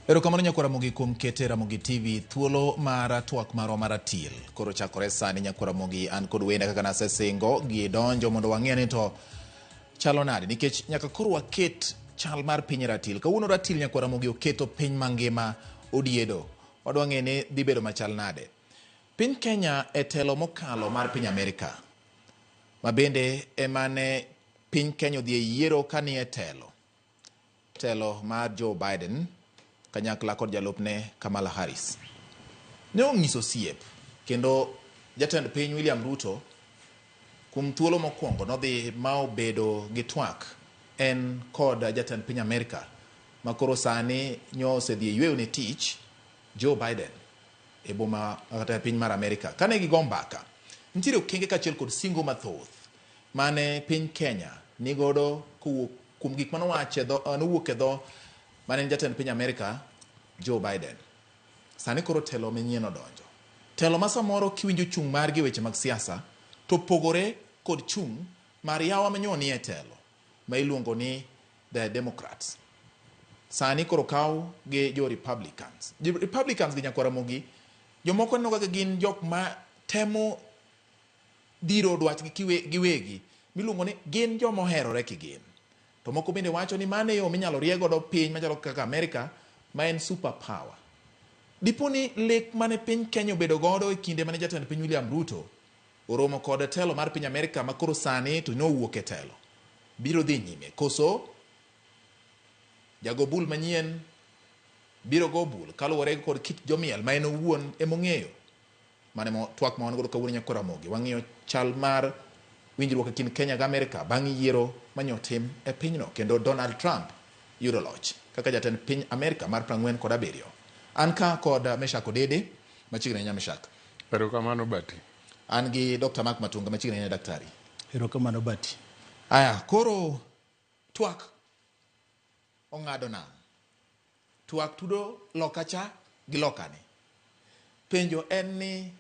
Erokamano nyakwar Ramogi kuom kete Ramogi TV thuolo mar twak marwa mar atil. Koro chakore sani nyakwar Ramogi an kod wenda kaka nasesingo gidonjo mondo wang'e ni to chalo nade nikech nyaka koro waket chal mar piny e ratil. Kawuono ratil nyakwar Ramogi oketo piny mangima odiedo. Wadwa ng'e ni dhi bedo machal nade. Piny Kenya e telo mokalo mar piny Amerika ma bende emane piny Kenya odhi e yiero ka ni e telo. Telo mar Joe Biden kanyakla kod jalupne Kamala Harris ne onyiso osiep kendo jatend piny William Ruto kuom thuolo mokwongo nodhi ma obedo gi twak en kod jatend piny Amerika ma koro sani nyo osedhi e yweyo ne tich Joe Biden e boma kata e piny mar Amerika. Kane gigo mbaka, nitiere okenge kaachiel kod singo mathoth mane piny Kenya nigodo kowuok kuom gik mane owach e dho, nowuok e dho mane en jatend piny Amerika Joe Biden. Sani koro telo manyien odonjo. Telo ma samoro kiwinjo chung' margi e weche mag siasa to opogore kod chung' mar yawa manyo nie telo ma iluongo ni the Democrats. Sani koro kaw gi jo Republicans. Jo Republicans gi nyakwar Ramogi, jomoko neno kaka gin jok ma temo dhiro dwachgi giwegi miluongo ni gin joma oherore kigin. To moko bende wacho ni mano e yo minyalo rie godo piny machalo kaka Amerika ma en super power. Dipo ni lek mane piny Kenya obedo godo e kinde mane jatend piny William Ruto oromo kod telo mar piny Amerika ma koro sani to nowuok e telo biro dhi nyime koso jago bul manyien biro go bul kaluwore kod kit jomiel ma en owuon emong'eyo. Mano ema twak ma wan godo kawuono nyakwa Ramogi. Wang'iyo chal mar winjruok e kind Kenya gi Amerika bang' yiero manye otim e pinyno kendo Donald Trump yudo loch kaka jatend piny Amerika mar 47. An ka kod Meshak Odede, machiegni ahinya Meshak. Erokamano Bati. An gi Dr. Mark Matunga, machiegni ahinya daktari. Erokamano Bati. Aya, koro twak ong'ado nam. Twak tudo loka cha gi loka ni. Penjo en ni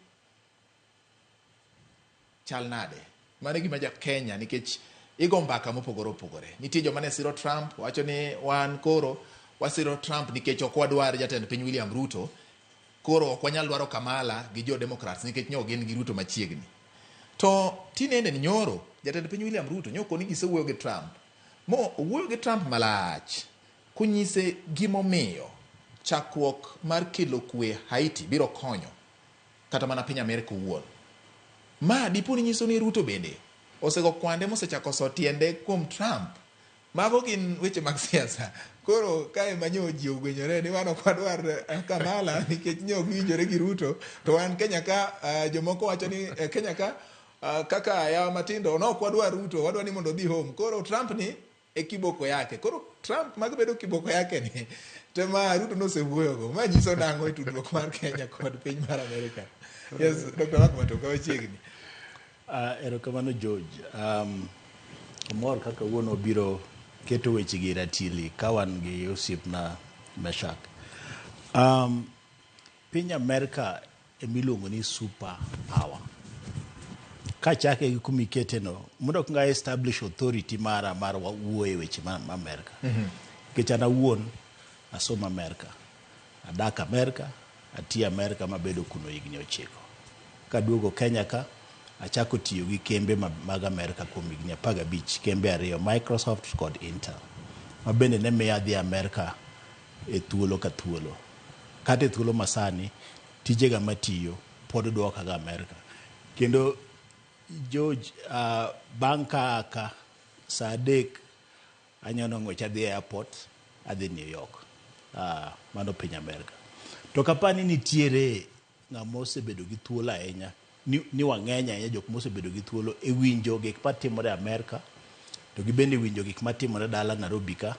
chal nade? Mano e gima ja Kenya nikech igo mbaka mopogore opogore. Nitie joma ne siro Trump wacho ni wan koro wasiro Trump nikech ok wadwar jatend piny William Ruto. Koro ok wanyal dwaro Kamala gi jo Democrats nikech nyo gin gi Ruto machiegni. To tinende ni nyoro jatend piny William Ruto nyo koni gisewuoyo gi Trump. Mo owuoyo gi Trump malach konyise gimomiyo chakruok mar kelo kwe Haiti biro konyo kata mana piny Amerika owuon. Ma dipo ni nyiso ni Ruto bende osego kwande mosechako so tiende kuom Trump. Mago gin weche mag siasa. Koro kae ma nyo ji ogwenyore ni wan ok wadwar Kamala nikech nyo ok giwinjore gi Ruto to wan Kenya ka jomoko wacho ni Kenya ka kaka yawa matindo no ok wadwar Ruto wadwa ni mondo odhi home. Koro Trump ni e kiboko yake. Koro Trump mag bedo kiboko yake ni to ma Ruto nosewuoyogo. Ma nyiso nang'o e tudruok mar Kenya kod piny mar Amerika. Yes, Dr. Mark Matoka machiegni. Erokamano George. Amor kaka wuon obiro keto weche gi ratili ka wan gi osiepna Meshak. Piny Amerika emiluongo ni super power. Kachake gi kumikete no, mondo ok nga establish authority mara mar wuoyo e weche ma Amerika. Nikech an awuon asomo Amerika. Adak Amerika, atiyo Amerika mabedo kuno higni 9. Kaduogo Kenya ka, achako tiyo gi kembe mag Amerika kuom higni 15, kembe ariyo, Microsoft kod Intel. Ma bende ne miyo adhi Amerika e thuolo ka thuolo. Kata e thuolo masani, tijega matiyo pod duokaga Amerika. Kendo George, bang' ka aa ka, saa 3 anyono ng'wech adhi e airport, adhi New York. Mano piny Amerika. To kapani nitiere ng'ama osebedo gi thuolo ahinya, ni wang'eny ahinya jok mosebedo gi thuolo e winjo gik matimore Amerika, to gibende winjo gik matimore dala Nairobi ka,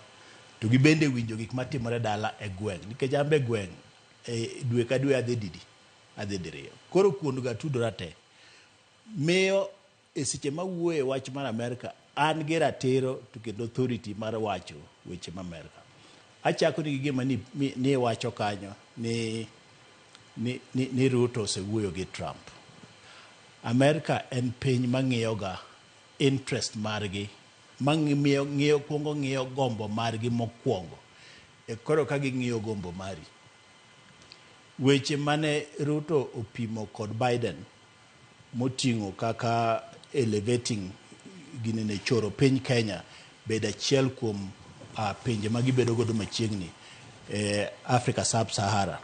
to gibende winjo gik matimore dala e gweng'. Nikech an be gweng' e dwe ka dwe adhi didi, adhi diriyo. Koro kuond ga tudora te. Miyo e seche mawuoyo e wach mar Amerika, an gi ratiro to kendo authority mar wacho weche ma Amerika. Achako ni gi gima ni, ni wacho kanyo ni Ruto osewuoyo gi Trump. Amerika en piny mang'iyoga interest margi, mang'iyo, ng'iyo, kuongo ng'iyo gombo margi mokwongo. E koro ka ging'iyo gombo mari. Weche mane Ruto opimo kod Biden moting'o kaka elevating ginene choro piny Kenya bed achiel kuom pinje ma gibedo godo machiegni e Africa Sub-Sahara,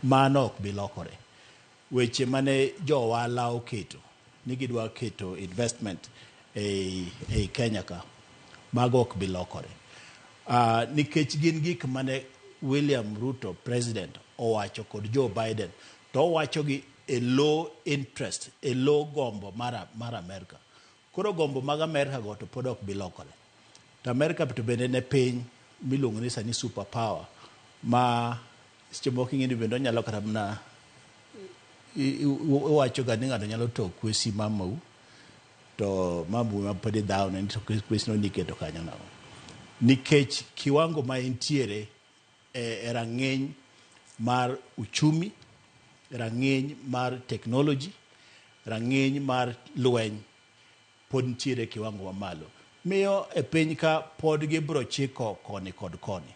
mano ok bi lokore. Weche mane jo ohala oketo ni gidwa keto investment ei Kenya ka, mago ok bi lokore. Nikech gin gik mane William Ruto president owacho kod Joe Biden, to owacho gi e low interest, e low gombo mar Amerika. Koro gombo mag Amerika go to pod ok bi lokore. To Amerika to bende ne piny miluongo ni sani super power, ma seche moko ing'e ni bende onyalo kata mana iwacho ga ni ng'ato nyalo to kwesi mamau to mamau ma pod idhawne ni to kwesi no niketo kanyo nang'o. Nikech kiwango ma entiere e rang'iny mar uchumi, rang'iny mar technology, rang'iny mar lweny pod nitiere kiwango mamalo. Miyo e piny ka pod gibiro chiko koni kod koni.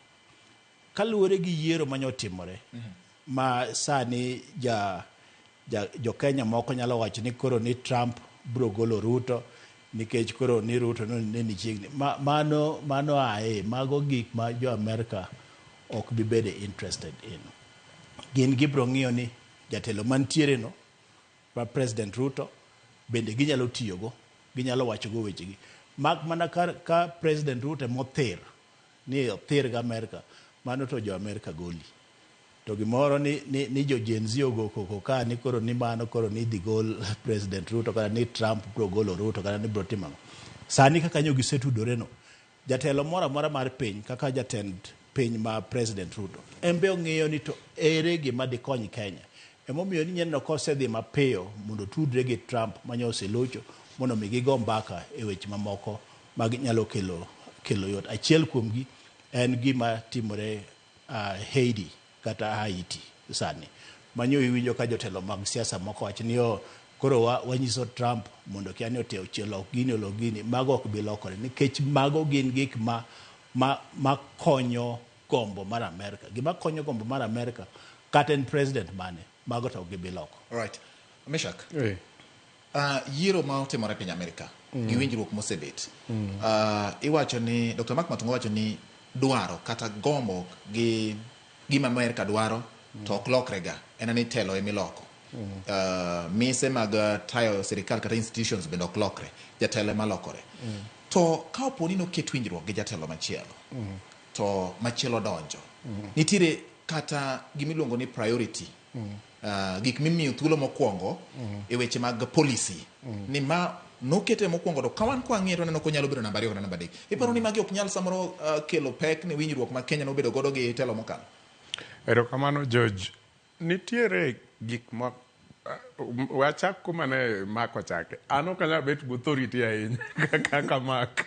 Kaluwore gi yiero manyotimore, ma sani jo Kenya moko nyalo wacho ni koro ni Trump biro golo Ruto nikech koro ni Ruto ne ni chiegni. Mano ae, mago gik ma jo Amerika ok bi bede interested in. Gin gibiro ng'iyo ni jatelo mantiere no, ma President Ruto, bende ginyalo tiyogo, ginyalo wachogo wechegi. Mak mana ka President Ruto emothir, ni othir gi Amerika, mano to jo Amerika goli. To gimoro ni jo Gen Z ogo koko ka ni koro ni mano koro ni idhi gol President Ruto kata ni Trump biro golo Ruto kata ni biro timo ang'o. Sani kaka nyo gisetudore no, jatelo moro amora mar piny kaka jatend piny ma President Ruto, en be ong'iyo ni to ere gima dikony Kenya. Emomiyo ni nyeneno kosedhi mapiyo mondo otudre gi Trump manyo oselocho mondo mi gigo mbaka e weche mamoko mag nyalo kelo yot. Achiel kuomgi en gima timore Haiti kata Haiti sani. Manyo iwinjo ka jotelo mag siasa moko wacho ni koro wanyiso Trump mondo kia ni ote olok gini olok gini, mago ok bi lokore nikech mago gin gik ma konyo gombo mar Amerika. Gima konyo gombo mar Amerika kata en president mane, mago to ok gibi loko. Right. Meshak. Yiero ma otimore piny Amerika gi winjruok mosebet. Iwacho ni Dr. Mark Matunga wacho ni dwaro kata gombo gi gima Amerika dwaro to ok lokre ga, en ni telo emiloko. Mise mag tayo sirikal kata institutions bende ok lokre, jatelo ema lokore. To ka opo ni noket winjruok gi jatelo machielo, to machielo donjo, nitiere kata gimiluongo ni priority, gik mimiyo thuolo mokwongo e weche mag policy, ni ma nokete mokwongo to ka wan kwang'iye to waneno konyalo bedo namba 2 kata namba 3. Iparo ni magi ok nyal samoro kelo pek ne winjruok ma Kenya nobedo godo gi telo mokalo? Erokamano George. Nitiere gik ma wachak kuma ne Mark ochake. An ok anyal bet gi authority ahinya kaka Mark.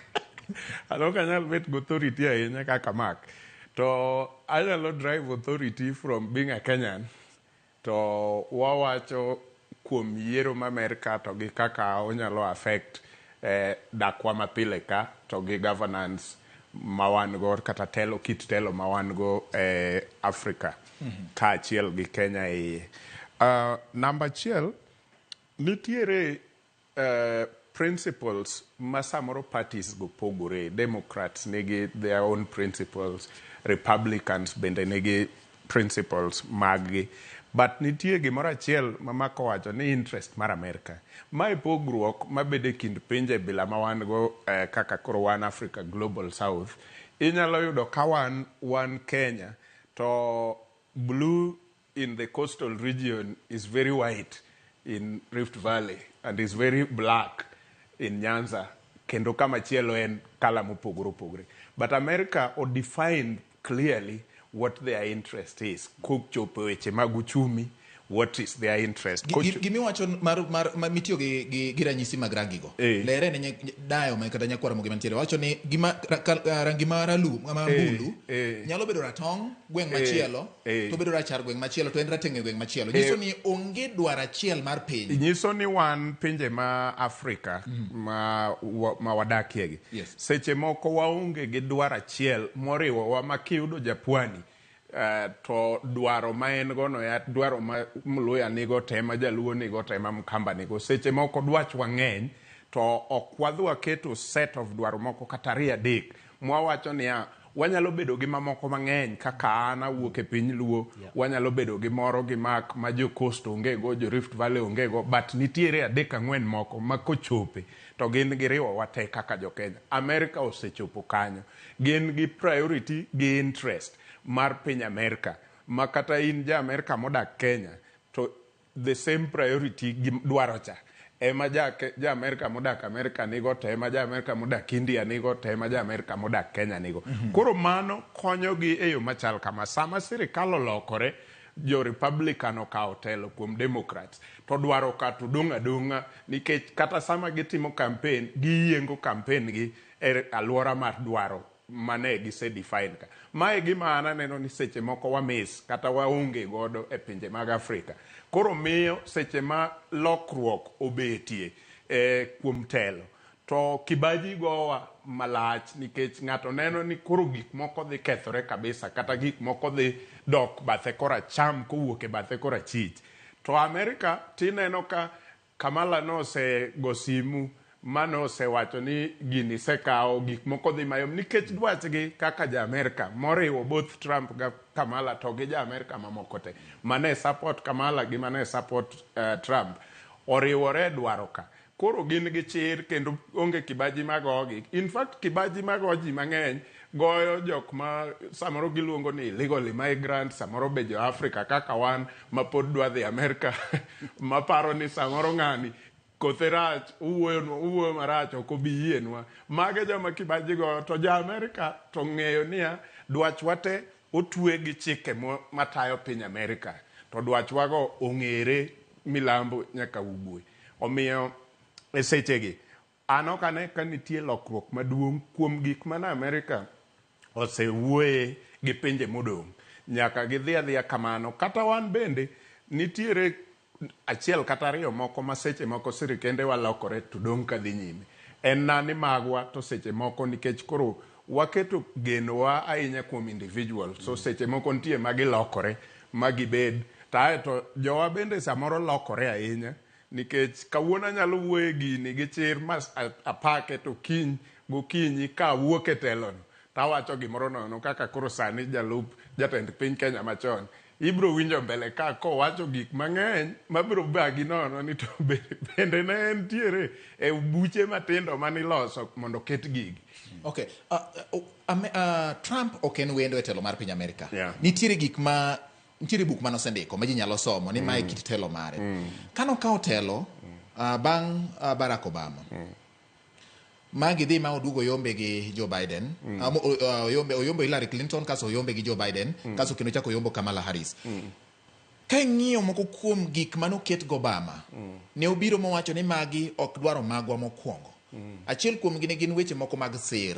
An ok anyal bet gi authority ahinya kaka Mark. To anyalo drive authority from being a Kenyan. To wawacho kuom yiero ma Amerka to gi kaka onyalo affect dakwa mapile ka to gi governance ma wan go kata telo kit telo ma wan go Africa kaachiel gi Kenya iye. Namba achiel, nitiere principles ma samoro parties go pogore. Democrats nigi their own principles, Republicans bende nigi principles maggi. But nitie gimoro achiel ma Mark owacho ni interest mar Amerika. Mae pogruok mabedo e kind pinje bila ma wan go kaka koro wan Africa Global South. Inyalo yudo ka wan Kenya to blue in the coastal region is very white in Rift Valley and is very black in Nyanza, kendo kama chielo en kala mopogore opogore. But America o defined clearly what their interest is kochopo weche mag uchumi, What is their interest? Gimiwacho mar mitiyo gi ranyisi mag rangi go. Lere ne dayo ma kata nyakwara mogi mantiere wacho ni gima rangi ma ralum ma mbulu nyalo bedo ratong' gweng' machielo to bedo rachar gweng' machielo to en rateng' e gweng' machielo. Nyiso ni onge dwaro achiel mar piny. Nyiso ni wan pinje ma Afrika ma wadakie gi. Seche moko waonge gi dwaro achiel moriwowa ma kiyudo japwani to dwaro ma en go no ya dwaro ma Mluya nigo te ma Jaluo nigo te ma Mkamba nigo. Seche moko dwachwa ng'eny to ok wadhi waketo set of dwaro moko kata ariyo adek mwawacho niya wanyalo bedo gi mamoko mang'eny kaka an awuok e piny Luo, wanyalo bedo gi moro gi mak ma jo Coast onge go, jo Rift Valley onge go, but nitiere adek ang'wen moko ma kochope to gin giriwowa te kaka jo Kenya. America osechopo kanyo, gin gi priority gi interest mar piny Amerika ma kata in ja Amerika modak Kenya to the same priority gi dwaro cha ema ja Amerika modak Amerika nigo to ema ja Amerika modak India nigo to ema ja Amerika modak Kenya nigo. Koro mano konyogi e yo machal kama. Sama sirikal olokore, jo Republican okawo telo kuom Democrats to dwaro ka to dong' adong'a nikech kata sama gitimo campaign giyiengo campaign gi e alwora mar dwaro mane gise define ka. Mae gima an aneno ni seche moko wamis kata waonge godo e pinje mag Afrika. Koro miyo seche ma lokruok obetie kuom telo to kibaji gowa malach nikech ng'ato neno ni koro gik moko dhi kethore kabisa kata gik moko dhi dok bathe koracham kowuok e bathe korachich. To Amerika tineno ka Kamala nosego simu mano osewacho ni gini sekawo gik moko dhi mayom nikech dwachgi kaka ja Amerika moriwo both Trump ga Kamala to gi ja Amerika mamoko te mane support Kamala gi mane support Trump oriwore dwaro ka. Koro gin gi chir kendo onge kibaji magogi. In fact kibaji mago ji mang'eny goyo jok ma samoro giluongo ni illegal immigrant, samoro be jo Afrika kaka wan ma pod dwa dhi Amerika maparo ni samoro ng'ani kothe rach, owuoyo marach ok obi yienwa. Mage joma kibaji goyo to ja Amerika to ng'eyo niya dwachwa te otwe gi chike matayo piny Amerika to dwachwago ong'ere milambo nyaka ugwe. Omiyo e sechegi an ok ane ka nitie lokruok maduong' kuom gik mane Amerika osewuoye gi pinje modong'. Nyaka gidhi adhiya kamano. Kata wan bende nitiere achiel kata ariyo moko ma seche moko sirikende walokore to dong' kadhi nyime. En nani magwa to seche moko nikech koro waketo genowa ahinya kuom individual. So seche moko nitie magilokore magibed. To aeto jowa bende samoro lokore ahinya nikech kawuono anyalo wuoye gini gi chir ma apake to kiny gokinyi ka awuok e telono tawacho gimoro nono kaka koro sani jalup jatend piny Kenya machon ibro winjo mbele ka kowacho gik mang'eny mabiro bagi nono ni to bende ne entiere e buche matindo maniloso mondo oket gigi. Okay. Trump ok en wendo e telo mar piny Amerika. Nitiere gik ma nitiere buk manosendiko ma ji nyalo somo ni mae kit telo mare. Kanokawo telo bang' Barack Obama, ma gidhi ma oduogo oyombe gi Joe Biden, oyombe Hillary Clinton, kaso oyombe gi Joe Biden, kaso kendo chako oyombo Kamala Harris. Ka ing'iyo moko kuom gik manoket go Obama, ne obiro mowacho ni magi ok dwaro magwa mokwongo. Achiel kuomgi ne gin weche moko mag sir.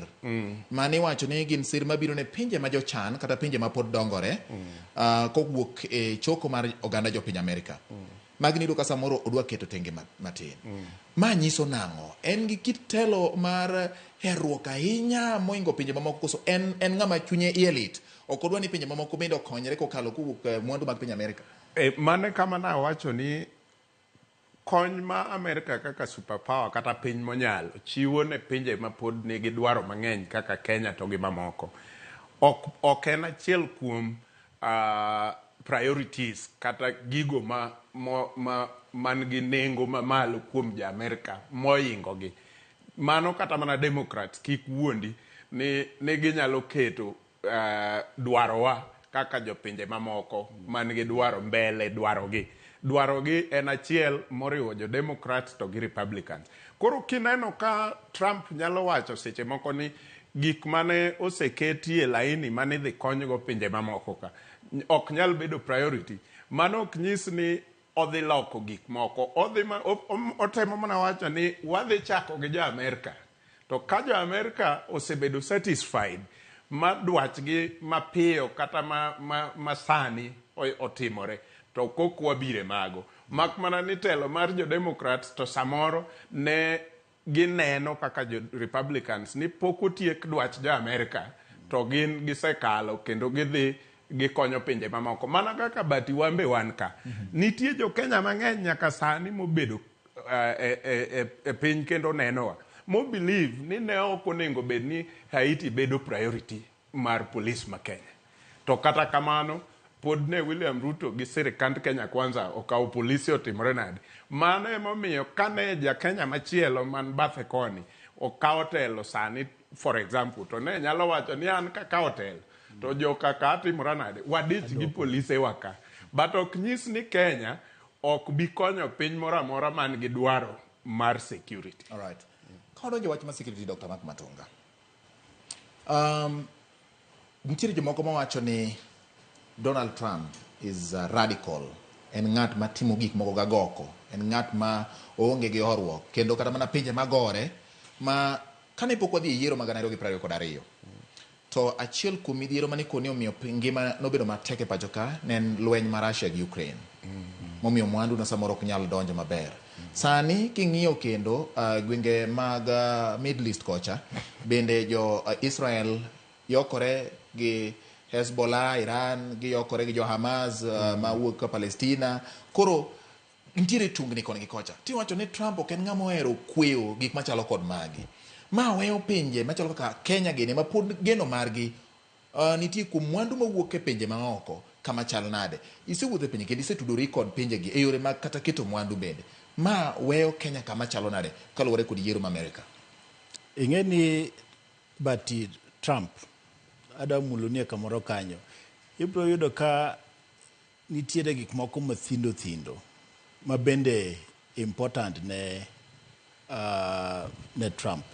Mane iwacho ni gin sir mabiro ne pinje ma jochan kata pinje ma pod dongore, kowuok e choko mar oganda jopiny Amerika. Magi niyudo ka samoro odwa keto tenge matin. Ma nyiso nang'o? En gi kit telo mar herruok ahinya moingo pinje mamoko koso en ng'ama chunye iye lit? Ok odwa ni pinje mamoko bende okonyre kokalo kowuok mwandu mag piny Amerika. Mane kama nawacho ni kony ma Amerika kaka superpower kata piny monyalo chiwo ne pinje ma pod nigi dwaro mang'eny kaka Kenya to gi mamoko ok en achiel kuom priorities kata gigo man gi nengo mamalo kuom jo Amerika moingo gi. Mano kata mana Democrats kik wuondi ni ginyalo keto dwarowa kaka jopinje mamoko man gi dwaro mbele dwarogi. Dwarogi en achiel moriwo jo Democrats to gi Republicans. Koro kineno ka Trump nyalo wacho seche moko ni gik mane oseketi e laini mane idhi konygo pinje mamoko ka ok nyal bedo priority. Mano ok nyis ni odhi loko gik moko. Odhi ma, otemo mana wacho ni wadhi chako gi jo Amerka. To ka jo Amerka osebedo satisfied ma dwachgi mapiyo kata ma sani otimore, to kok wabire mago. Mak mana ni telo mar jo Democrats to samoro ne gineno kaka jo Republicans ni pok otiek dwach jo Amerka to gin gisekalo kendo gidhi gikonyo pinje mamoko. Mana kaka Bati wambe wan ka. Nitie jo Kenya mang'eny nyaka sani mobedo e piny kendo nenowa. Mo believe ni ne ok onego bed ni Haiti bedo priority mar police ma Kenya. To kata kamano, pod ne William Ruto gi sirikand Kenya Kwanza okawo polisi otimore nade. Mano emomiyo kane ja Kenya machielo man bathe koni okawo telo sani, for example, to ne nyalo wacho ni an kakawo telo to joka ka timora nade, wadich gi polise wa ka. But ok nyis ni Kenya ok bi konyo piny moro amora man gi dwaro mar security. All right. Ka wadonjo wach mar security, Dr. Mark Matunga. Nitiere jomoko mawacho ni Donald Trump is a radical. En ng'at matimo gik moko gagoko. En ng'at ma oonge gi horuok. Kendo kata mana pinje magore ma kane pok wadhi e yiero mag 2022, to achiel kuom midhiero mane koni omiyo ngima nobedo matek e pacho ka ne en lweny mar Russia gi Ukraine. Momiyo mwandu na samoro ok nyal donjo maber. Sani king'iyo kendo gwenge mag Middle East kocha, bende jo Israel yokore gi Hezbollah, Iran, giyokore gi jo Hamas mawuok ka Palestina. Koro nitiere tungni koni gi kocha. Tiwacho ni Trump ok en ng'ama ohero kweyo gik machalo kod magi. Ma weyo pinje machalo kaka Kenya gini ma pod geno margi nitie kuom mwandu mawuok e pinje maoko kama chal nade. Isewuotho e pinje kendo isetudori kod pinjegi e yore mag kata keto mwandu bende. Ma weyo Kenya kama chalo nade kaluwore kod yiero ma Amerika? Ing'e ni Bati Trump adwa mulo nie kamoro kanyo. Ibiro yudo ka nitiere gik moko mathindo thindo ma bende important ne Trump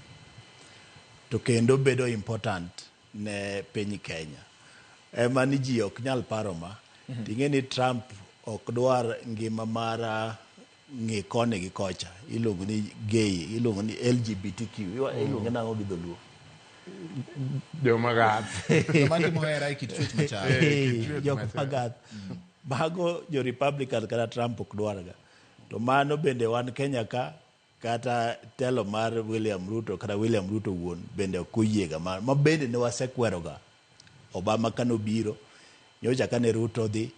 to kendo bedo important ne piny Kenya. Ema ni ji ok nyal paro ma. Ting'e ni Trump ok dwar ngima mar ng'i koni gi kocha. Iluongo ni gay, iluongo ni LGBTQ. Iluonge nang'o gi dholuo? Joma gath. Joma timo hera e kit chwech machal. Jok magath. Mago jo Republican kata Trump ok dwarga. To mano bende wan Kenya ka kata telo mar William Ruto kata William Ruto wuon bende ok oyiega ma bende ne wasekweroga. Obama kanobiro, nyocha kane Ruto dhi,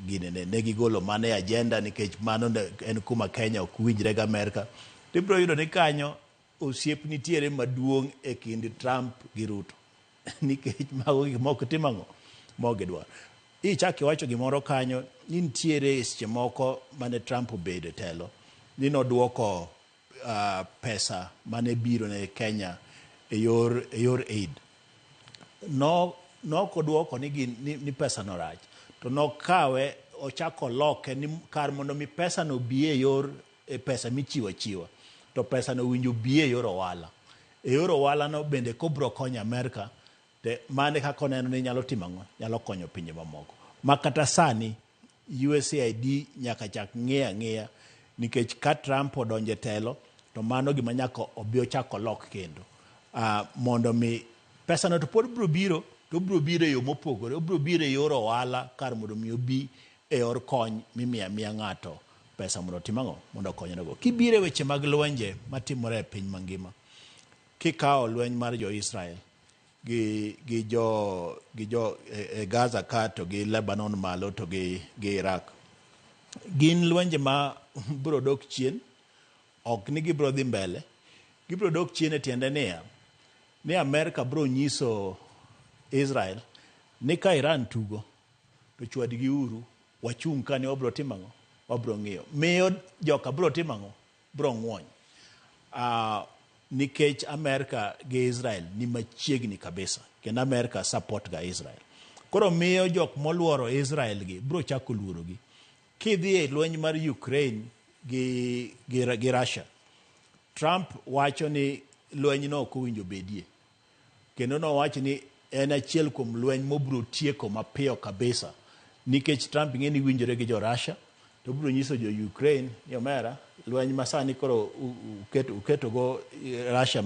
gine ne gigolo mano e agenda nikech mano en kuma Kenya ok winjre gi Amerka. Tibiro yudo ni kanyo osiep nitiere maduong' e kind Trump gi Ruto. Nikech mago gik moko timo ang'o? Mok gidwar. Ichak iwacho gimoro kanyo ni nitiere seche moko mane Trump obedo e telo ni noduoko pesa mane biro ne Kenya e yor aid. No nokoduoko ni pesa no rach. To nokawe ochako loke ni kar mondo mi pesa no bi e yor pesa michiwo achiwa. To pesa no winjo bi e yor ohala. E yor ohala no bende kobro konyo Amerka, te mane kaka oneno ni nyalo timo ang'o? Nyalo konyo pinje mamoko. Ma kata sani USAID nyaka chak ng'iyo ang'iya nikech ka Trump odonjo e telo to mano gima nyaka obi ochak olok kendo. Mondo mi pesa no to pod biro biro to obiro biro e yo mopogore, obiro biro e yor ohala kar mondo mi obi e yor kony mimiyo amiya ng'ato pesa mondo otim ang'o? Mondo okonyrego. Kibiro e weche mag lwenje matimore e piny mangima, kikawo lweny mar jo Israel gi jo e Gaza ka to gi Lebanon malo to gi Iraq, gin lwenje ma biro dok chien, ok ni gibiro dhi mbele, gibiro dok chien e tiende niya, ni Amerka biro nyiso Israel ni ka Iran tugo to chwadgi uru, wachung' ka ni wabiro timo ang'o? Wabiro ng'iyo. Miyo joka biro timo ang'o? Biro ng'wony. Nikech Amerka gi Israel ni machiegni kabisa, kendo Amerka support ga Israel. Koro miyo jok moluoro Israel gi biro chako luorogi. Kidhi e lweny mar Ukraine gi Russia, Trump wacho ni lweny no ok owinjo bedie. Kendo nowacho ni en achiel kuom lweny mobiro tieko mapiyo kabisa. Nikech Trump ing'e ni winjore gi jo Russia, to obiro nyiso jo Ukraine ni omera, lweny ma sani koro uketo go Russia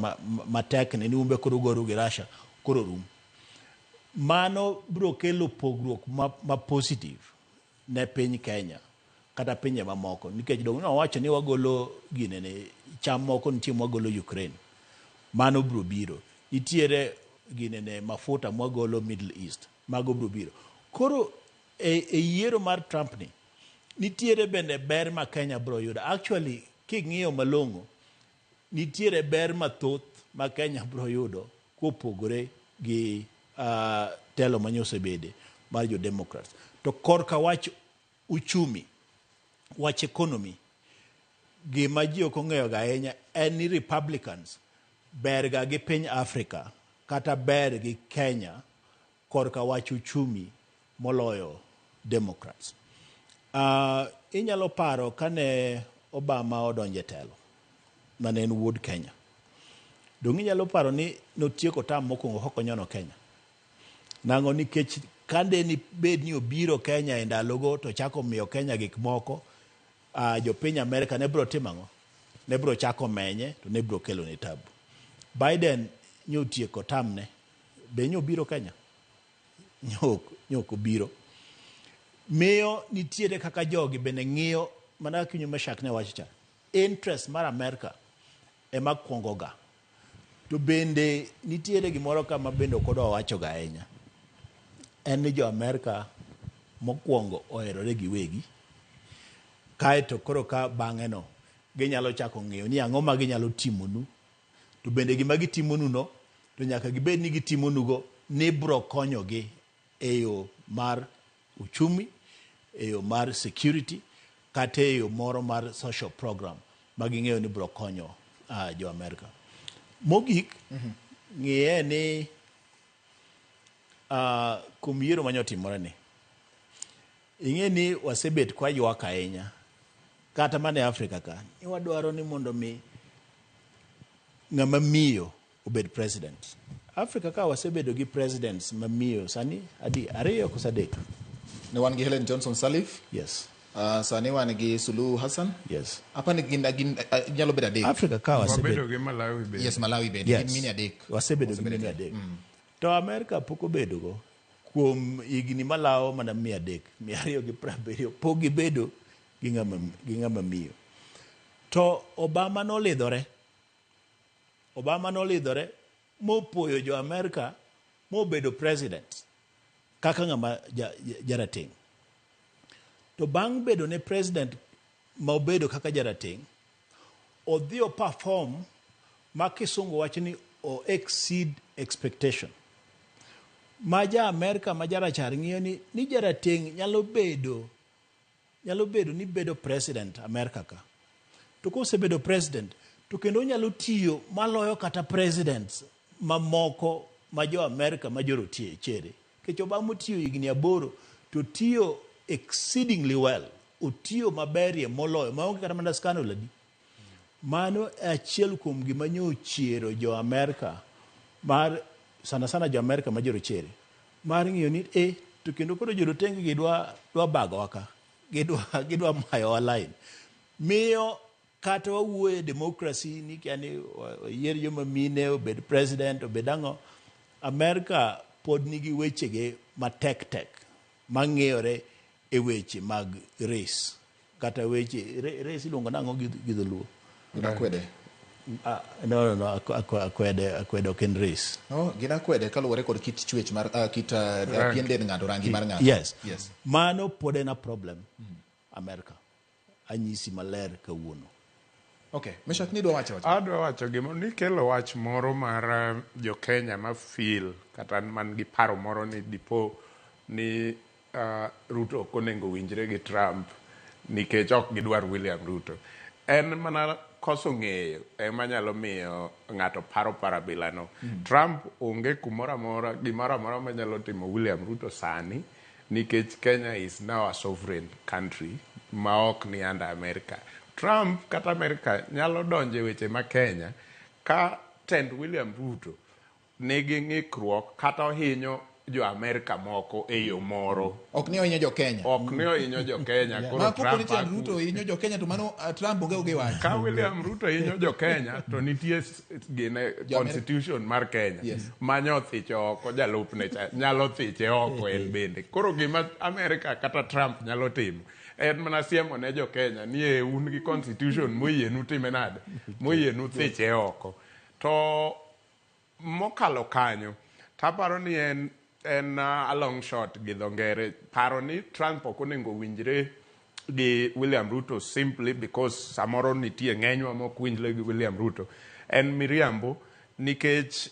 matek ni, ni umbe koro ugoru gi Russia, koro rum. Mano biro kelo pogruok ma positive ne piny Kenya kata pinje mamoko, nikech dong' nowacho ni wagolo ginene cham moko nitie mwagolo Ukraine, mano biro biro. Nitiere ginene mafuta mwagolo Middle East, mago biro biro. Koro e yiero mar Trump ni nitiere bende ber ma Kenya biro yudo. Actually, king'iyo malong'o, nitiere ber mathoth ma Kenya biro yudo kopogore gi telo manyosebede mar jo Democrats. To korka wach uchumi, wach economy, gima ji ok ong'eyo ga ahinya en ni Republicans ber ga gi piny Africa kata ber gi Kenya korka wach uchumi moloyo Democrats. Inyalo paro kane Obama odonjo e telo, mane en wuod Kenya. Dong' inyalo paro ni notieko term mokwongo kokonyono Kenya. Nang'o? Nikech kande ni bed ni obiro Kenya e ndalogo to chako miyo Kenya gik moko, jopiny Amerika ne biro timo ang'o? Ne biro chako menye to ne biro kelo ne tabu. Biden nyotieko term ne, be nyobiro Kenya? Nyok obiro. Miyo nitiere kaka jogi bende ng'iyo mana kaka winjo Meshak ne wacho cha. Interest mar Amerika ema kuongo ga. To bende nitiere gimoro ka ma bende ok odwa wacho ga ahinya. En ni jo Amerika mokwongo oherore giwegi. Kaeto koro ka bang'e no ginyalo chako ng'iyo ni ang'o ma ginyalo timonu. To bende gima gitimonu no to nyaka gibed ni gitimonugo ni bro konyogi e yo mar uchumi, e yo mar security, kata e yo moro mar social program ma ging'eyo ni bro konyo jo Amerika. Mogik, ng'iye ni kuom yiero manyotimore ni, ing'e ni wasebet kwaywak ahinya kata mana e Afrika ka ni wadwaro ni mondo mi ng'ama miyo obed president. Afrika ka wasebedo gi presidents mamiyo sani adi ariyo koso adek? Ne wan gi Helen Johnson Sirleaf. Yes. Sani wan gi Suluhu Hassan. Yes. Apa ni gin nyalo bedo adek. Afrika ka wasebedo Wabedo gi Malawi bende. Yes, Malawi bende. Yes. Gin mine adek. Wasebedo gi mine adek. To Amerika pok obedogo kuom higni malawo mana 300, 270, pok gibedo gi ng'ama miyo. To Obama nolidhore. Obama nolidhore mopuoyo jo Amerika mobedo president kaka ng'ama jarateng'. To bang' bedo ne president ma obedo kaka jarateng', odhi o perform ma kisungu wacho ni o exceed expectation. Ma ja Amerika ma jarachar ng'iyo ni jarateng' nyalo bedo ni bedo president Amerika ka. To kosebedo president to kendo onyalo tiyo maloyo kata presidents mamoko ma jo Amerika ma jorochere. Nikech Obama otiyo higni 8 to tiyo exceedingly well. Otiyo maberie moloyo maonge kata mana scandal adi. Mano e achiel kuom gima nyochiero jo Amerika mar sana sana jo Amerika ma jorochere mar ng'iyo ni to kendo koro jorotenge gi dwa bagowa ka, gidwa mayowa line. Miyo kata wawuoyo e democracy ni kia ni oyier joma mine obed president obed ang'o, Amerika pod nigi wechege matek tek mang'iyore e weche mag race kata weche race iluongo nang'o gi dholuo? Gin akwede. Ah, no, akwede ok en race. No, gin akwede kaluwore kod kit chwech mar kit pien dend ng'ato, rangi mar ng'ato. Yes. Yes. Mano pod en a problem Amerika. Anyisi maler kawuono. Okay. Meshak, nidwa wacho wacho. Adwa wacho gima nikelo wach moro mar jo Kenya ma feel kata man gi paro moro ni dipo ni Ruto ok onego winjre gi Trump nikech ok gidwar William Ruto. En mana koso ng'eyo ema nyalo miyo ng'ato paro paro abilano. Trump onge kumoro amora, gimoro amora manyalo timo William Ruto sani nikech Kenya is now a sovereign country ma ok ni under America. Trump kata America nyalo donjo e weche ma Kenya ka tend William Ruto nigi ng'ikruok kata ohinyo jo Amerika moko e yo moro. Ok ni ohinyo jo Kenya. Ok ni ohinyo jo Kenya. Koro Ma kopo ni Trump William Ruto hinyo jo Kenya to mano Trump onge gi wach. Ka William Ruto hinyo jo Kenya to nitie gine constitution mar Kenya. Yes. Manyo thiche oko jalupne cha nyalo thiche oko en bende. Koro gima Amerika kata Trump nyalo timo en mana siemo ne jo Kenya ni e un gi constitution moyienu time nade, moyienu thiche oko. To mokalo kanyo taparo ni en a long shot gi dho ngere paro ni Trump ok onego winjre gi William Ruto simply because samoro nitie ng'enywa mok winjre gi William Ruto en miriambo nikech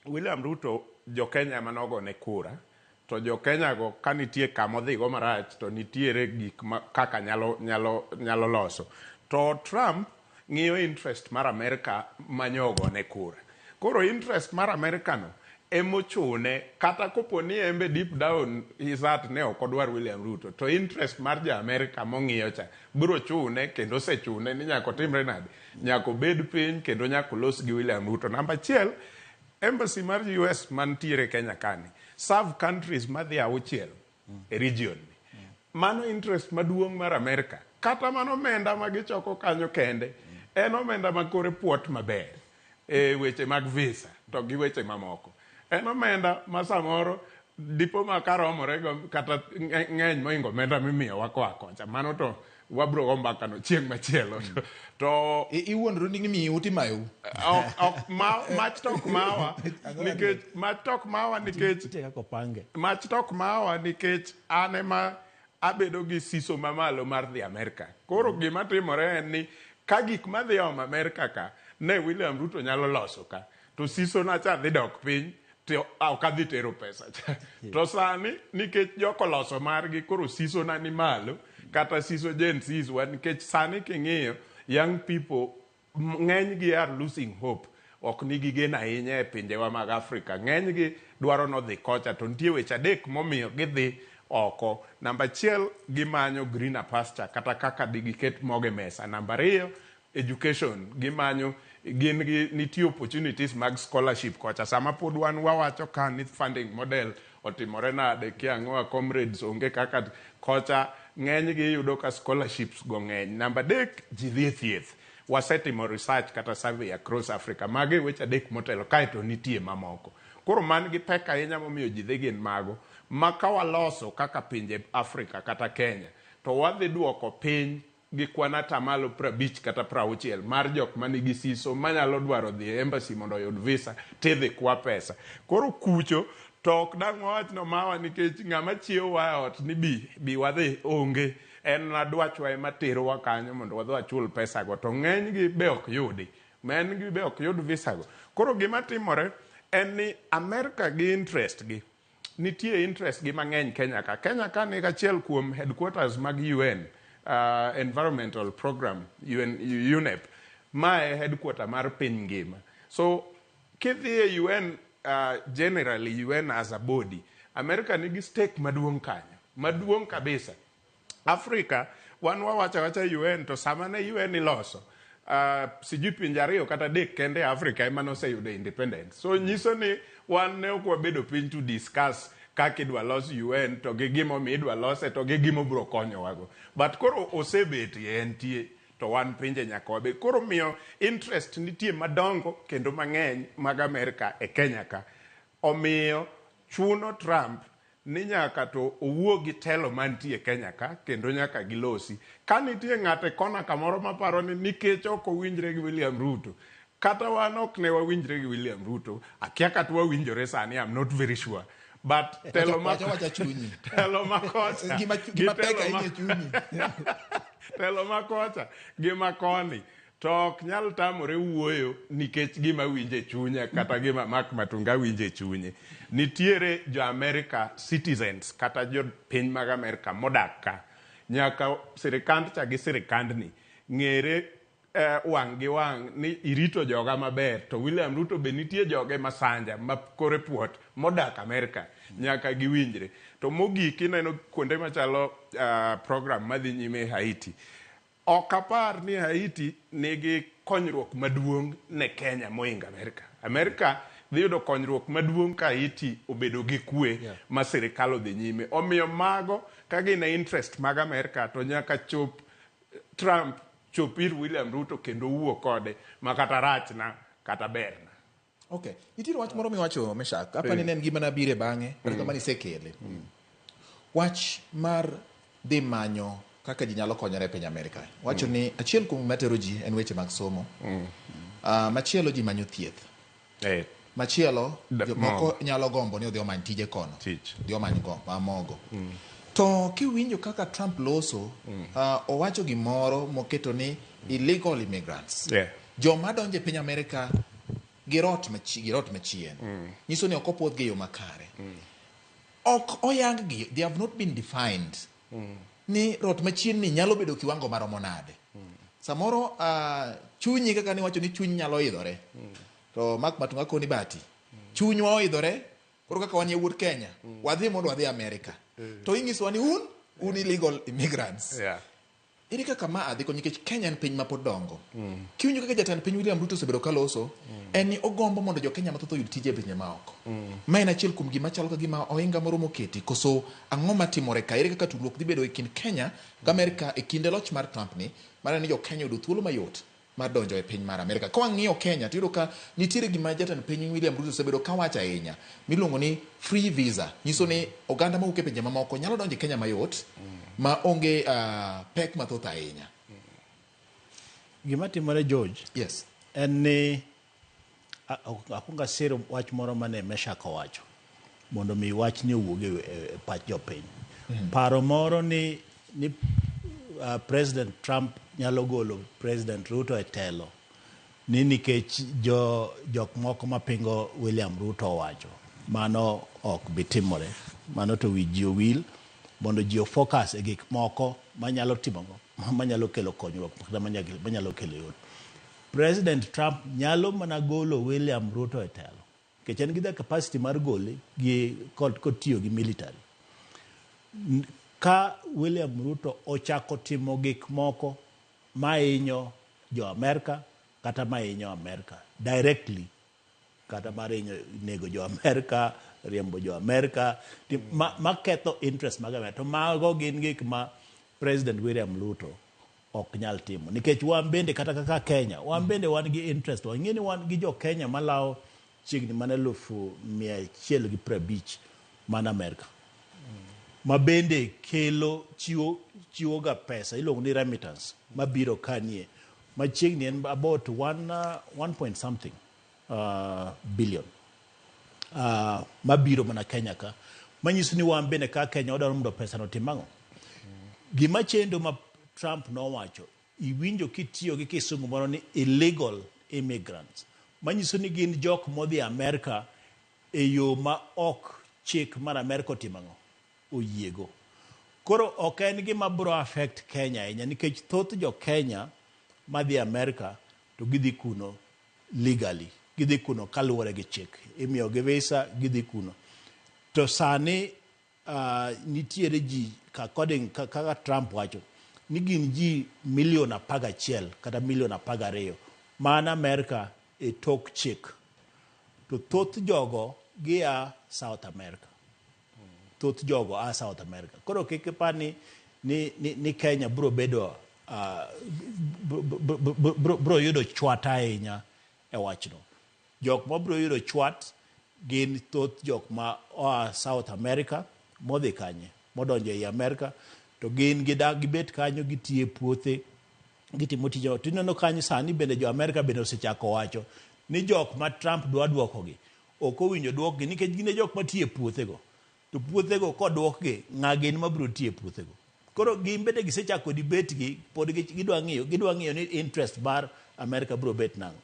William Ruto jo Kenya manogone kura to jo Kenya go ka nitie kama odhigo marach to nitiere gik ma kaka nyalo loso to Trump ng'iyo interest mar Amerika manyogone kura. Koro interest mar Amerika no emochune kata kopo ni embe deep down his heart ne ok odwar William Ruto to interest mar ja Amerika mong'iyo cha biro chune kendo osechune ni nyaka otimre nade, nyaka obed piny kendo nyaka olos gi William Ruto. Namba achiel, embassy mar US mantiere Kenya kani serve countries madhi auchiel e region ni. Mano interest maduong' mar Amerika. Kata mano omenda ma gichoko kanyo kende en omenda ma kore puot maber e weche mag visa to gi weche mamoko. En omenda ma samoro dipo ma karomore go kata ng'eny mohingo omenda mimiyowa koa kocha. Mano to wabro go mbaka no chieng' machielo. To Iwuondru ni miu timayou. Ok mach to ok mawa nikech mach to ok mawa nikech Nitie kaka opange. Mach to ok mawa nikech an ema abedo gi siso mamalo mar dhi Amerika. Koro gima timore en ni ka gik madhi omo Amerika ka ne William Ruto nyalo loso ka to siso na cha dhi dok piny to ok adhi tero pesa cha. To sani nikech joko loso margi koro siso na ni malo kata siso Gen Zs wa nikech sani king'iyo young people ng'eny gi are losing hope. Ok nigi geno ahinya e pinjewa mag Afrika. Ng'eny gi dwaro nodhi kocha to nitie weche adek momiyo gidhi oko. Namba achiel, gimanyo greener pasture kata kaka digiket mogo e mesa. Namba ariyo, education. Gimanyo gin gi nitie opportunities mag scholarship kocha. Sama pod wan wawacho ka ni funding model otimore nade kia ang'owa comrades onge kaka kocha ng'eny gi yudo ka scholarships go ng'eny. Namba adek, ji dhi e thieth. Wasetimo research kata survey across Africa. Mage weche adek motelo kaeto nitie mamoko. Koro man gi pek ahinya momiyo ji dhi gin mago. Ma ka waloso kaka pinje Afrika kata Kenya to wadhi duoko piny gi kwan atamalo 50 kata 60 mar jok manigi siso manyalo dwaro dhi e embassy mondo oyud visa tidhi kwa pesa. Koro kucho to ok dang' wawach no mawa nikech ng'ama chiewowa e ot ni bi wadhi onge. En na dwachwa ema terowa kanyo mondo wadhi wachul pesa go to ng'eny gi be ok yudi. Ng'eny gi be ok yud visa go. Koro gima timore en ni Amerika gi interest gi nitie interest gi mang'eny Kenya ka. Kenya ka ni achiel kuom headquarters mag UN, Environmental Program, UN, UNEP, ma e headquarter mar piny ngima. So kidhi e UN, generally UN as a body, America nigi stake maduong' kanyo, maduong' kabisa. Africa, wan wawacho awacha UN to sama ne UN iloso, sijui pinje ariyo kata adek kende Africa ema noseyudo independence. So nyiso ni wan ne ok wabedo piny to discuss kaka idwa los UN to gi gimomiyo idwa lose to gi gimobiro konyowago. But koro osebetie entie to wan pinje nyaka wabed. Koro miyo interest nitie madongo kendo mang'eny mag Amerika e Kenya ka. Omiyo chuno Trump ni nyaka to owuo gi telo mantie Kenya ka kendo nyaka gilosi. Ka nitie ng'ato e kona kamoro maparo ni nikech ok owinjre gi William Ruto, kata wan ok ne wawinjre gi William Ruto, akia kata wawinjore sani, I'm not very sure. But telo ma Wacha chunyi. Telo ma kocha. Gima pek ahinya e chunyi. Telo ma kocha gi ma koni to ok nyal tamore wuoyo nikech gima winje chunya kata gima Mark Matunga winje chunye. Nitiere jo America citizens kata jo piny mag Amerika modak ka. Nyaka sirikand cha gi sirikandni ng'ere wang' gi wang' ni irito joga maber to William Ruto be nitie joge masanja ma kore puot modak Amerika nyaka giwinjre. To mogik ineno kuonde machalo program madhi nyime Haiti. Ok apar ni Haiti nigi konyruok maduong' ne Kenya mohingo Amerika. Amerika dhi yudo konyruok maduong' ka Haiti obedo gi kwe ma sirikal odhi nyime. Omiyo mago ka gin e interest mag Amerka to nyaka chop Trump chop ir William Ruto kendo wuo kode ma kata rachna kata berna. Okay. Nitiere wach moro miwacho Meshak. Apa ni ne en gima nabire bang'e, kata kamano isekele. Wach mar dhi manyo kaka ji nyalo konyore e piny Amerika. Wacho ni achiel kuom gima tero ji en weche mag somo. Machielo ji manyo thieth. Machielo jomoko Mogo. nyalo gombo ni odhi omany tije kono. Tich. Odhi omany go, mogo. To kiwinjo kaka Trump loso, owacho gimoro moketo ni illegal immigrants. Joma donjo e piny Amerika gi rot machien. Nyiso ni ok opuodhgi e yo makare. Ok oyang gi, they have not been defined. Ni rot machien ni nyalo bedo kiwango maromo nade. Samoro chunyi kaka niwacho ni chuny nyalo idhore. To Mark Matunga koni bati. Chunywa oidhore, koro kaka wan yawuot Kenya, wadhi mondo wadhi Amerika. To inyisowa ni un illegal immigrants. Ere kaka ma adhi konyo nikech Kenya en piny ma pod dongo. Kiwinjo kaka jatend piny William Ruto osebedo ka loso, en ni ogombo mondo jo Kenya mathoth oyud tije e pinje maoko. Ma en achiel kuom gima chalo ka gima ohinga moro moketi, koso ang'o matimore ka? Ere kaka tudruok dhi bedo e kind Kenya gi Amerika e kinde loch mar Trump ni, mar ni jo Kenya oyudo thuolo mayot mar donjo e piny mar Amerika. Ka wang'iyo Kenya, to iyudo ka nitiere gima jatend piny William Ruto osebedo ka wacho ahinya, miluongo ni free visa. Nyiso ni oganda mawuok e pinje mamoko nyalo donjo e Kenya mayot, ma onge pek mathoth ahinya. Gima timore, George, en ni akwongo asiro wach moro mane Meshak owacho mondo mi wachni owuog e pach jopiny. Paro moro ni President Trump nyalo golo President Ruto e telo ni nikech jok moko mapingo William Ruto owacho. Mano ok bi timore. Mano to wi ji owil mondo ji ofocus e gik moko manyalo timo, manyalo kelo konyruok kata manyalo kelo yot. President Trump nyalo mana golo William Ruto e telo nikech en gi the capacity mar gole gi kotiyo gi military. Ka William Ruto ochako timo gik moko mahinyo jo Amerika kata mahinyo Amerika directly, kata mar hinyo nego jo Amerika, riembo jo Amerika, maketho interest mag Amerika, to mago gin gik ma President William Ruto ok nyal timo. Nikech wan bende kata kaka Kenya, wan bende wan gi interest. Wang'e ni wan gi jo Kenya malawo chiegni mana 150,000 man Amerika. Ma bende kelo chiwo ga pesa iluongo ni remittance mabiro kanie machiegni en about one point something billion mabiro mana Kenya ka, manyiso ni wan bende ka Kenya wadwaro mondo pesa no otim ang'o. Gima chendo ma Trump nowacho, iwinjo kitiyo gi kisungu moro ni illegal immigrants, manyiso ni gin jok modhi Amerika e yo ma ok chik mar Amerika otimo ang'o, oyiego. Koro ok en gima biro affect Kenya ahinya nikech thoth jo Kenya madhi Amerika to gidhi kuno legally, gidhi kuno kaluwore gi chik, imiyogi visa gidhi kuno. To sani nitiere ji according kaka Trump wacho ni gin ji milion 11 kata milion 12 man Amerika e tok chik, to thoth jogo gia South America. Thoth jogo a South America. Koro kik ipar ni Kenya biro bedo biro yudo chwat ahinya e wachno. Jok ma biro yudo chwat gin thoth jok ma oa South America modhi kanye, modonjo ei Amerika, to gin gidak gibet kanyo, gitiyo e puothe, gitimo tije. To ineno kanyo sani bende jo Amerika bende osechako wacho ni jok ma Trump dwa duokogi ok owinjo duokgi nikech gin e jok matiyo e puothego. To puothego koduokgi, ng'a gin mabiro tiyo e puothego? Koro gin bende gisechako debate gi, pod gidwa ng'iyo ni interest mar Amerika biro bet nang'o.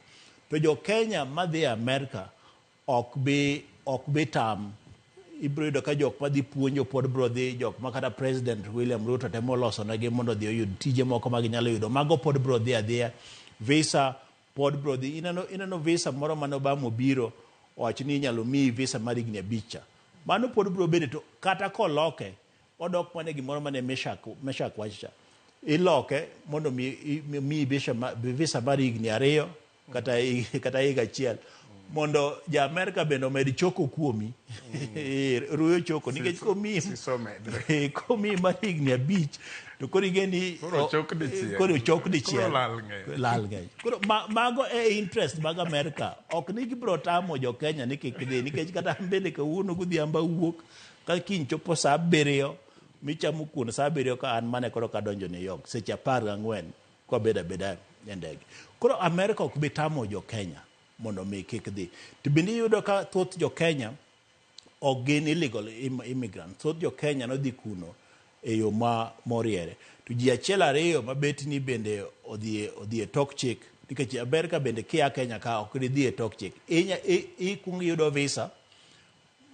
To jo Kenya madhi Amerika ok bi tam. Ibiro yudo ka jok madhi puonjo pod biro dhi, jok ma kata President William Ruto temo loso negi mondo odhi oyud tije moko ma ginyalo yudo, mago pod biro dhi adhiya. Visa pod biro dhi. Ineno visa moro mane Obama obiro owacho ni inyalo miyi visa mar higni 5 cha. Mano pod biro bedo, to kata koloke odok mana gimoro mane Meshak wacho cha. Iloke mondo miyi visa mar higni 2 kata higa 1. Mondo ja Amerika bende omed choko kuomi. Ruyo choko nikech komiyi Siso medre. Komiyi mar higni 5 to koro ing'e Koro ochok dichiel. Koro ochok dichiel. Koro lal ng'eny. Lal ng'eny. Koro mago e interest mag Amerika. Ok ni gibiro tamo jo Kenya ni kik dhi nikech kata an bende kawuono godhiambo awuok ka kiny chopo saa 7 michamo kuon saa 7 ka an mane koro kadonjo New York seche 14 kwabedo abeda e ndege. Koro Amerika ok bi tamo jo Kenya mondo mi kik dhi. To bende iyudo ka thoth jo Kenya ok gin illegal immigrant. Thoth jo Kenya nodhi kuno e yo ma moriere. To ji achiel ariyo mabet ni bende odhi e tok chik nikech Amerika bende kia Kenya ka ok didhi e tok chik. Ikuongo iyudo visa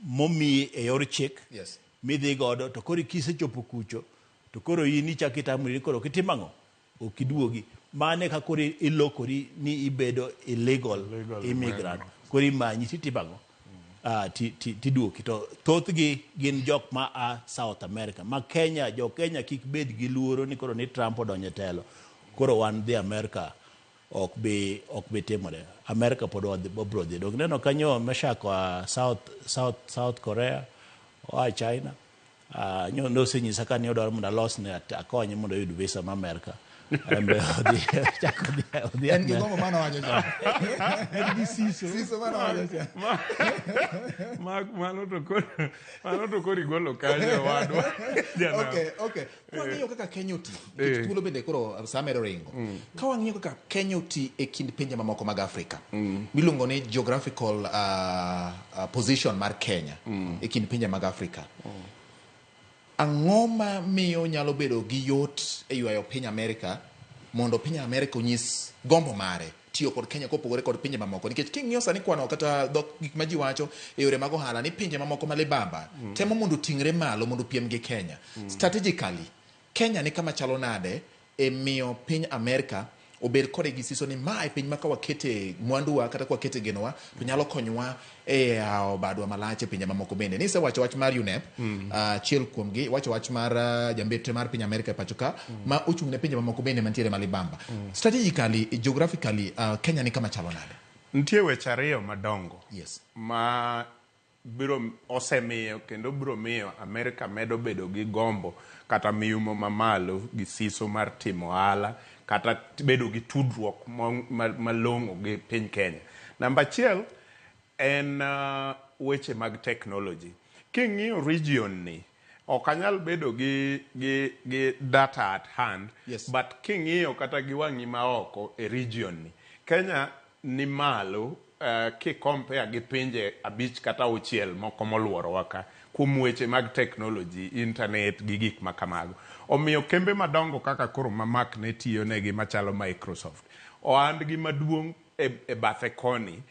momiyi e yor chik. Midhi godo to koro kisechopo kucho to koro in ichako itamori koro ok itim ang'o? Ok iduogi. Mane ka koro ilokori ni ibedo illegal immigrant. Koro imanyi titimo ang'o? Tiduoki. To thothgi gin jok ma a South America. Ma Kenya, jo Kenya kik bed gi luoro ni koro ni Trump odonjo e telo. Koro wan dhi America ok bi timore. America pod wabro dhi. Dong neno kanyo Meshak oa South Korea, oa China. Nyo nosenyisa ka ni odwaro mondo alosne akonye mondo oyud visa ma Amerika. En be odhi, chako odhi En gi Amerika. gombo mano wacho cha. En gi siso. Siso mano wacho cha. Mano to koro igolo kanyo owadwa. Janam. Okay, okay. Ka wang'iyo kaka Kenya oti, nikech thuolo bende koro sa medo ringo. Ka wang'iyo kaka Kenya oti e kind pinje mamoko mag Afrika, miluongo ni geographical position mar Kenya e kind pinje mag Afrika. Ang'o ma miyo nyalo bedo gi yot e ywayo piny Amerika mondo piny Amerika onyis gombo mare tiyo kod Kenya kopogore kod pinje mamoko? Nikech king'iyo sani kwano kata dhok gik ma ji wacho e yore mag ohala ni pinje mamoko ma libamba temo mondo oting're malo mondo opiem gi Kenya. Strategically, Kenya ni kama chalo nade e miyo piny Amerika obed kode gi siso ni ma e piny ma ka wakete mwanduwa kata ka wakete genowa to nyalo konyowa e yawo badwa malach e pinje mamoko bende. Nisewacho wach mar UNEP, achiel kuomgi, iwacho wach mar jambetre mar piny Amerika e pacho ka, ma ochung' ne pinje mamoko bende mantiere malibamba. Strategically, geographically, Kenya ni kama chalo nade? Nitie weche ariyo madongo. Ma biro osemiyo kendo biro miyo Amerika medo bedo gi gombo kata miyumo mamalo gi siso mar timo ohala kata bedo gi tudruok malong'o gi piny Kenya. Namba achiel en weche mag technology. King'iyo region ni, ok anyal bedo gi data at hand, but king'iyo kata gi wang'i maoko e region ni, Kenya ni malo ki compare gi pinje 5 kata 6 moko moluorowa ka kuom weche mag technology, internet gi gik ma kamago. Omiyo kembe madongo kaka koro ma Mark ne tiyo negi machalo Microsoft, ohandgi maduong' e bathe koni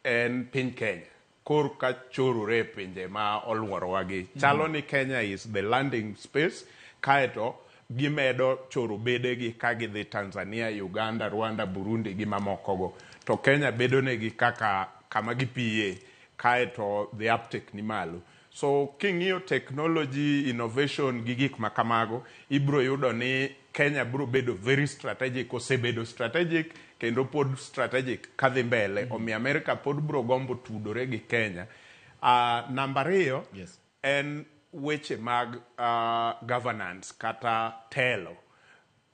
en piny Kenya. Kor ka chorore e pinje ma oluorowa gi. Chalo ni Kenya is the landing space, kaeto gimedo choro bedegi ka gidhi Tanzania, Uganda, Rwanda, Burundi gi mamokogo. To Kenya bedo negi kaka kama gipiye, kaeto the uptake ni malo. So king'iyo technology, innovation gi gik ma kamago, ibiro yudo ni Kenya biro bedo very strategic, osebedo strategic kendo pod strategic kadhi mbele. Omiyo Amerika pod biro gombo tudore gi Kenya. Namba ariyo, en weche mag governance kata telo.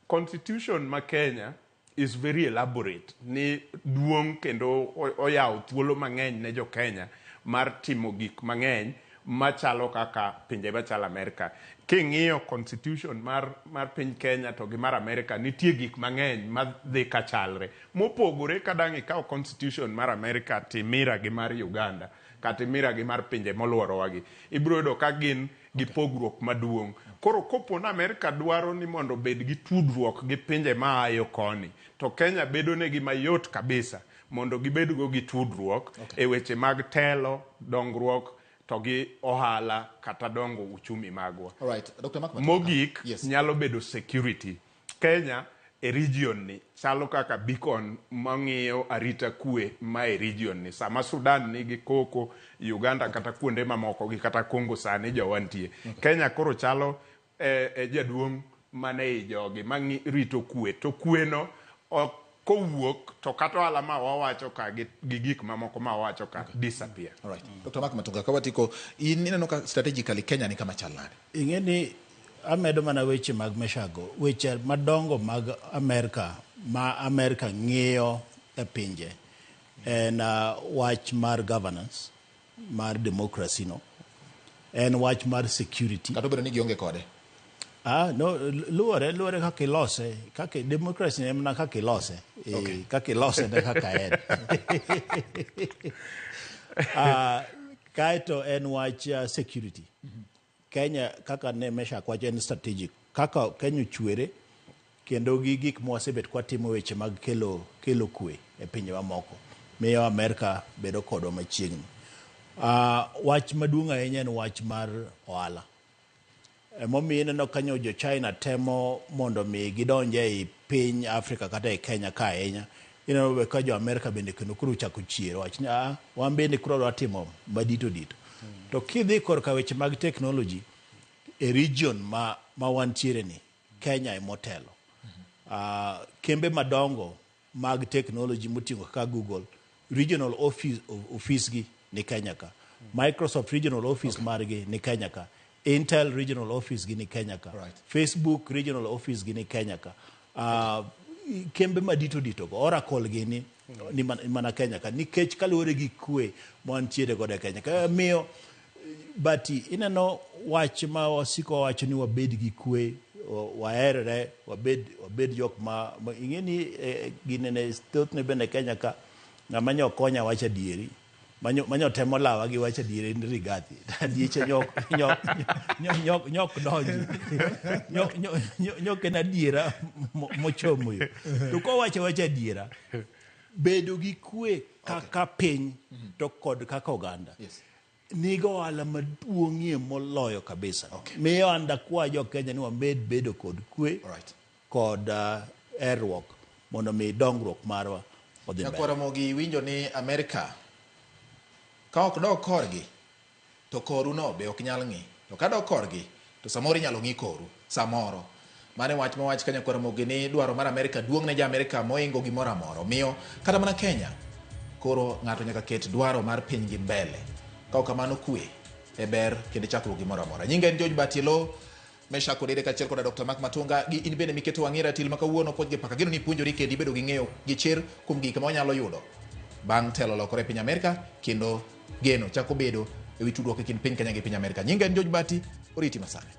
Constitution ma Kenya is very elaborate, ni duong' kendo oyawo thuolo mang'eny ne jo Kenya mar timo gik mang'eny machalo kaka pinje machalo Amerika. King'iyo constitution mar piny Kenya to gi mar Amerika, nitie gik mang'eny madhi kachalre. Mopogore ka dang' ikaw constitution mar Amerika timira gi mar Uganda, kata imira gi mar pinje moluorowa gi, ibiro yudo ka gin gi pogruok maduong'. Koro kopo ni Amerika dwaro ni mondo obed gi tudruok gi pinje ma ayo koni, to Kenya bedo negi mayot kabisa mondo gibedgo gi tudruok e weche mag telo, dongruok, to gi ohala kata dongo uchumi magwa. All right, Dr. Mark Matoka. Mogik, nyalo bedo security. Kenya e region ni chalo kaka beacon mang'iyo arita kwe ma e region ni. Sama Sudan nigi koko, Uganda kata kuonde mamoko gi kata Congo sani jowa nitie. Kenya koro chalo e jaduong' mane i jogi rito kwe. To kwe no ok Kowuok to kata ohala ma wawacho ka gi, gi gik mamoko ma wawacho ka disappear. Alright. Dr. Mark Matunga, ka watiko, in ineno ka strategically Kenya ni kama chal nade? Ing'e ni amedo mana weche mag Meshago, weche madongo mag Amerka ma Amerka ng'iyo e pinje en wach mar governance mar democracy no, en wach mar security. Kata obedo ni gionge kode. Ah, no, luwore kaka ilose, kaka democracy en mana kaka ilose. Okay. Kaka ilose ne kaka en. Kaeto en wach security. Kenya kaka ne Meshak wacho en strategic. Kaka Kenya ochwere kendo gi gik mwasebet kwatimo weche mag kelo kwe e pinje mamoko miyo Amerka bedo kodwa machiegni. Wach maduong' ahinya en wach mar ohala. Emomiyo ineno kanyo jo China temo mondo mi gidonj ei piny Afrika kata e Kenya ka ahinya. Ineno be ka jo Amerka bende kendo koro ochako chier wach ni wan bende koro wadwa timo madito dito. To kidhi korka weche mag technology e region ma wantiere ni, Kenya emotelo. Kembe madongo mag technology moting'o kaka Google, regional office gi ni Kenya ka. Microsoft regional office margi ni Kenya ka. Intel regional office gi ni Kenya ka. Facebook regional office gi ni Kenya ka. Kembe madito dito go, Oracle gi ni mana Kenya ka. Nikech kaluwore gi kwe mantiere godo e Kenya ka. Miyo bati ineno wach ma wasiko wacho ni wabed gi kwe, waherre, wabed jok ma ing'e ni ginene thothne bende Kenya ka ng'ama nyo konya wach adieri. Manyo temo lawa gi wach adieri en Rigathi. Adieche nyok donji. Nyok en adiera mochomo yo. To kowacho wach adiera, bedo gi kwe kaka piny to kod kaka oganda. Nigo ohala maduong'ie moloyo kabisa. Miyo an dakwa jo Kenya ni wamed bedo kod kwe kod herruok mondo mi dongruok marwa odhi mbele. Nyakwara Ramogi winjo ni Amerka ka ok dog korgi to koru no be ok nyal ng'i. To ka dog korgi to samoro inyalo ng'i koru samoro. Mane wach mowach ka Nyakwara Ramogi ni dwaro mar Amerka duong' ne ja Amerka moingo gimoro amora. Omiyo kata mana Kenya koro ng'ato nyaka ket dwaro mar pinygi mbele. Ka ok kamano kwe e ber kendo chakruok gimoro amora. Nyinga en George Batilo, Meshack Odede kaachiel koda Dr. Mark Matunga gi in bende miketo wang'i ratil ma kawuono puonj gi paka. Geno ni ipuonjori kendo ibedo gi ng'eyo gi chir kuom gik ma wanyalo yudo bang' telo lokore e piny Amerka kendo geno chako bedo e wi tudruok e kind piny Kenya gi piny Amerka. Nyinga en George Bati, oriti masani.